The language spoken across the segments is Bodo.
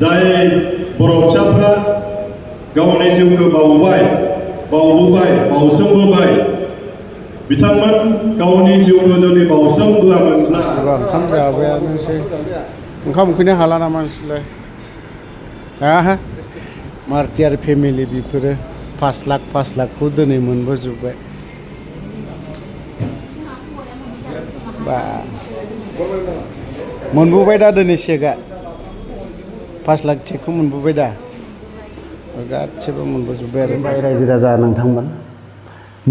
जाय बर' फिसाफ्रा गावनि जिउखौ बावबोबाय बावसोमबोबाय बिथांमोन गावनि जिउखौ जुदि बावसोमबोआमोनब्ला ओंखाम जाबायानोसै ओंखाम उखैनो हाला नामा नोंसोरलाय हा मार्टियार फेमिलि बेफोरो 5 लाखखौ दिनै मोनबोजोब्बाय बा मोनबोबाय दा दिनै चेकआ 5 लाख चेकखौ मोनबोबाय दा गासिबो मोनबोजोब्बाय आरो रायजो राजा नोंथांमोन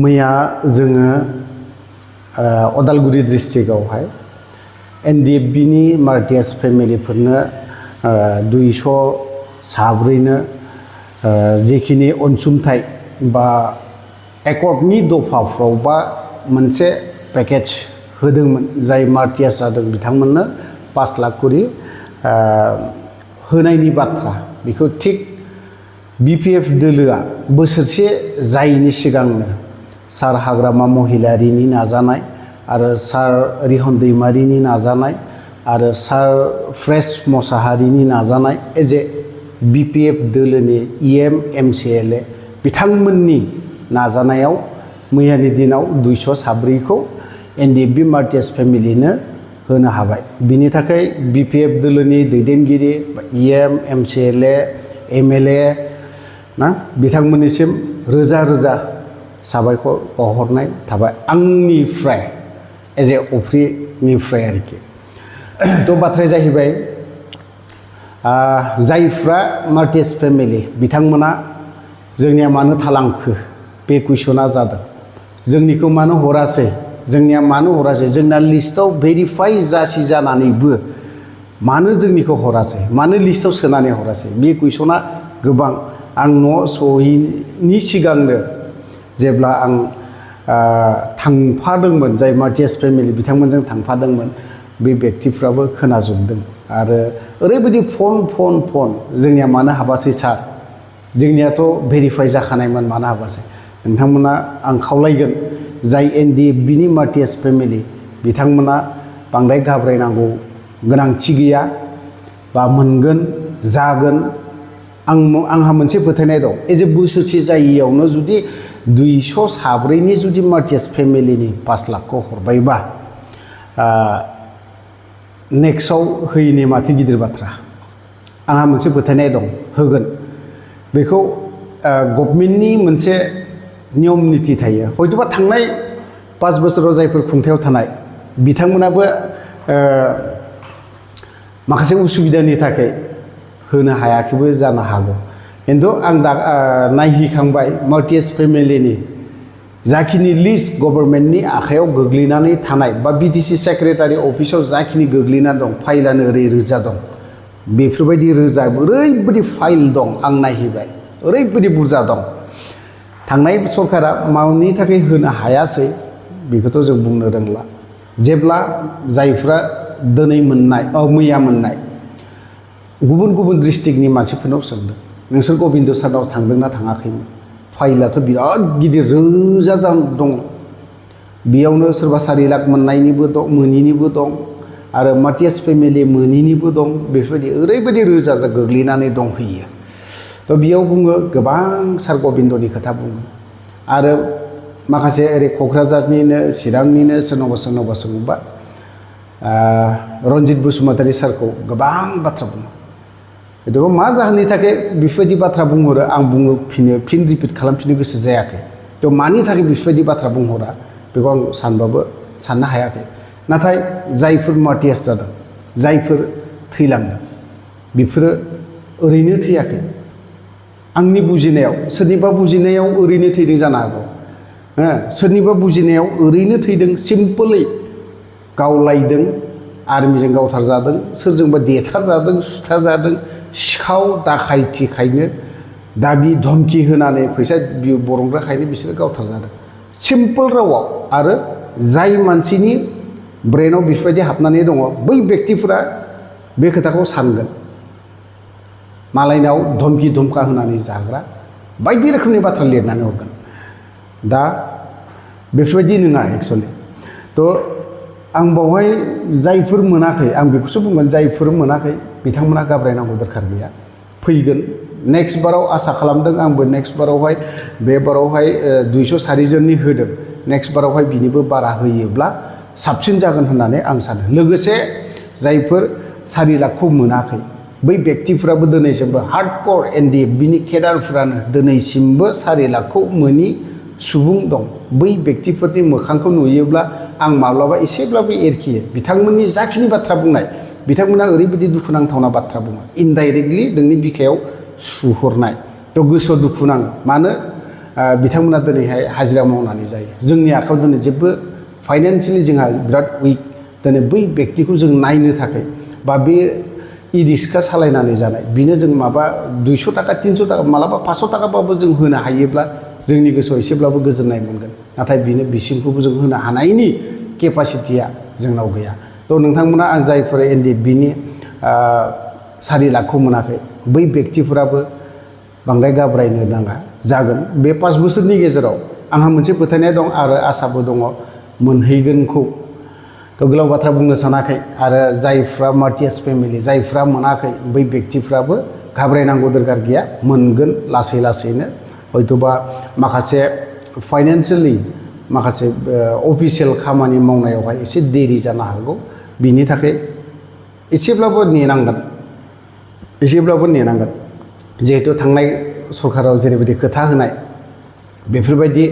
मैया जोङो अदालगुरि डिस्ट्रिक्टआवहाय NDFBनि मार्टियार्स फेमिलिफोरनो 200 साब्रैनो जिखिनि अनसुंथाइ बा एकर्डनि दफाफ्रावबा मोनसे पेकेज होदोंमोन जाय मार्टियार्स जादों बिथांमोननो 5 लाख करि होनायनि बाथ्रा बेखौ थिग BPF दोलोआ बोसोरसे जायैनि सिगांनो सार हाग्रामा महिलारिनि नाजानाय आरो सार रिहन दैमारिनि नाजानाय आरो सार फ्रेस मसाहारिनि नाजानाय एज ए BPF दोलोनि EM MCLA बिथांमोननि नाजानायाव मैयानि दिनाव 200 साब्रैखौ NDFB मार्टियार्स फेमिलिनो होनो हाबाय बिनि थाखाय BPF दोलोनि दैदेनगिरि EM MCLA MLA ना बिथांमोननिसिम रोजा रोजा साबायखर बावहरनाय थाबाय आंनिफ्राय एज ए अफ्रिनिफ्राय आरोखि थ' बाथ्राया जाहैबाय जायफ्रा मार्टियार्स फेमिलि बिथांमोना जोंनिया मानो थालांखो बे कुइसना जादों जोंनिखौ मानो हरासै जोंनिया मानो हरासै जोंना लिस्टआव भेरिफाइ जासि जानानैबो मानो जोंनिखौ हरासै मानो लिस्टआव सोनानै हरासै बे कुइसना गोबां आं न' सहैनि सिगांनो जेब्ला आं थांफादोंमोन जाय मार्टियार्स फेमिलि बिथांमोनजों थांफादोंमोन बे व्यक्तिफ्राबो खोनाजोबदों आरो ओरैबायदि फन जोंनिया मानो हाबासै सार जोंनियाथ' भेरिफाइ जाखानायमोन मानो हाबासै नोंथांमोना आं खावलायगोन जाय NDFBनि मार्टियार्स फेमिलि बिथांमोना बांद्राय घाबरायनांगौ गोनांथि गैया बा मोनगोन जागोन आंहा मोनसे फोथायनाय दं एज ए बोसोरसे जायैयावनो जुदि 200 साब्रैनि जुदि मार्टियार्स फेमिलिनि 5 लाखखौ हरबायबा नेक्स्टआव होयैनि माथो गिदिर बाथ्रा आंहा मोनसे फोथायनाय दं होगोन बेखौ गभर्नमेन्टनि मोनसे नियम निति थायो हयथ'बा थांनाय 5 बोसोराव जायफोर खुंथायाव थानाय बिथांमोनाबो माखासे उसुबिदानि थाखाय होनो हायाखैबो जानो हागौ खिन्थु आं दा नायहैखांबाय मार्टियार्स फेमिलिनि जाखिनि लिस्ट गभर्नमेन्टनि आखायाव गोग्लैनानै थानाय बा BTC सेक्रेटारि अफिसाव जाखिनि गोग्लैना दं फाइलानो रोजा दं बेफोरबायदि रोजा ओरैबायदि फाइल दं आं नायहैबाय ओरैबायदि बुरजा दं थांनाय सरकारा मानि थाखाय होनो हायासै बेखौथ' जों बुंनो रोंला जेब्ला जायफ्रा दिनै मोननाय मैया मोननाय गुबुन डिस्ट्रिक्टनि मानसिफोरनाव सोंदों नोंसोर गबिन्द सारनाव थांदोंना थाङाखैमोन फाइलाथ' बिराद गिदिर रोजा दं बेयावनो सोरबा 4 लाख मोननायनिबो दं मोनिनिबो दं आरो मार्टियार्स फेमिलि मोनिनिबो दं बेफोरबायदि ओरैबायदि रोजा गोग्लैनानै दंहैयो थ' बेयाव बुङो गोबां सार गबिन्दनि खोथा बुङो आरो माखासे ओरै क'क्राझारनिनो चिरांनिनो सोरनावबा रन्जित बसुमतारी सारखौ गोबां बाथ्रा बुङो हयथ' मा जाहोननि थाखाय बेफोरबायदि बाथ्रा बुंहरो आं फिन रिपिट खालामफिननो गोसो जायाखै थ' मानि थाखाय बेफोरबायदि बाथ्रा बुंहरा बेखौ आं सानबाबो साननो हायाखै नाथाय जायफोर मार्टियार्स जादों जायफोर थैलांदों बेफोरो ओरैनो थैयाखै आंनि बुजिनायाव सोरनिबा बुजिनायाव ओरैनो थैदों जानो हागौ सोरनिबा बुजिनायाव ओरैनो थैदों सिम्पोलै गावलायदों आर्मिजों गावथारजादों सोरजोंबा देथारजादों सुथारजादों सिखाव दाखायथिखायनो दाबि धमकि होनानै फैसा बरनग्राखायनो बिसोरो गावथारजादों सिम्पोल रावाव आरो जाय मानसिनि ब्रेनाव बेफोरबायदि हाबनानै दङ बै व्यक्तिफोरा बे खोथाखौ सानगोन मालायनाव धमकि धमका होनानै जाग्रा बायदि रोखोमनि बाथ्रा लिरनानै हरगोन दा बेफोरबायदि नङा एक्सुवेलि थ' आं बावहाय जायफोर मोनाखै आं बेखौसो बुंगोन जायफोर मोनाखै बिथांमोना घाबरायनांगौ दरखार गैया फैगोन नेक्स्ट बाराव आसा खालामदों आंबो नेक्स्ट बारावहाय बे बारावहाय 204 जननि होदों नेक्स्ट बारावहाय बिनिबो बारा होयोब्ला साबसिन जागोन होननानै आं सानो लोगोसे जायफोर 4 लाखखौ मोनाखै बै व्यक्तिफोराबो दिनैसिमबो हार्डकर एनडिएफबिनि केडारफोरानो दिनैसिमबो 4 लाखखौ मोनि सुबुं दं बै व्यक्तिफोरनि मोखांखौ नुयोब्ला आं माब्लाबा एसेब्लाबो एरखियो बिथांमोननि जाखिनि बाथ्रा बुंनाय बिथांमोना ओरैबायदि दुखुनांथावना बाथ्रा बुङो इनडाइरेक्टलि नोंनि बिखायाव सुहरनाय थ' गोसोआव दुखु नाङो मानो बिथांमोना दिनैहाय हाजिरा मावनानै जायो जोंनि आखायाव दिनै जेबो फाइनान्सियेलि जोंहा बिराद उइक दिनै बै व्यक्तिखौ जों नायनो थाखाय बा बे इ रिक्सा सालायनानै जानाय बिनो जों माबा 200 टाका 300 टाका मालाबा 500 टाकाबाबो जों होनो हायोब्ला जोंनि गोसोआव एसेब्लाबो गोजोननाय मोनगोन नाथाय बिनो बिसिमखौबो जों होनो हानायनि केपासिटिया जोंनाव गैया थ' नोंथांमोना आं जायफोर एनडिएफबिनि 4 लाखखौ मोनाखै बै व्यक्तिफोराबो बांद्राय घाबरायनो नाङा जागोन बे 5 बोसोरनि गेजेराव आंहा मोनसे फोथायनाय दं आरो आसाबो दङ मोनहैगोनखौ थ' गोलाव बाथ्रा बुंनो सानाखै आरो जायफ्रा मार्टियास फेमिलि जायफ्रा मोनाखै बै व्यक्तिफ्राबो घाबरायनांगौ दरकार गैया मोनगोन लासै लासैनो हयतोबा माखासे फाइनान्सियेलि माखासे अफिसियेल खामानि मावनायावहाय एसे देरि जानो हागौ बिनि थाखाय एसेब्लाबो नेनांगोन जिहेतु थांनाय सरकाराव जेरैबायदि खोथा होनाय बेफोरबायदि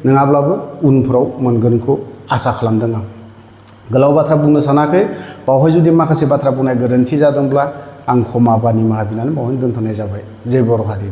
नङाब्लाबो उनफोराव मोनगोनखौ आसा खालामदों आं गोलाव बाथ्रा बुंनो सानाखै बावहाय जुदि माखासे बाथ्रा बुंनाय गोरोन्थि जादोंब्ला आं क्षमा बा निमाहा बिनानै बावहाय दोनथ'नाय जाबाय जय बर' हारि।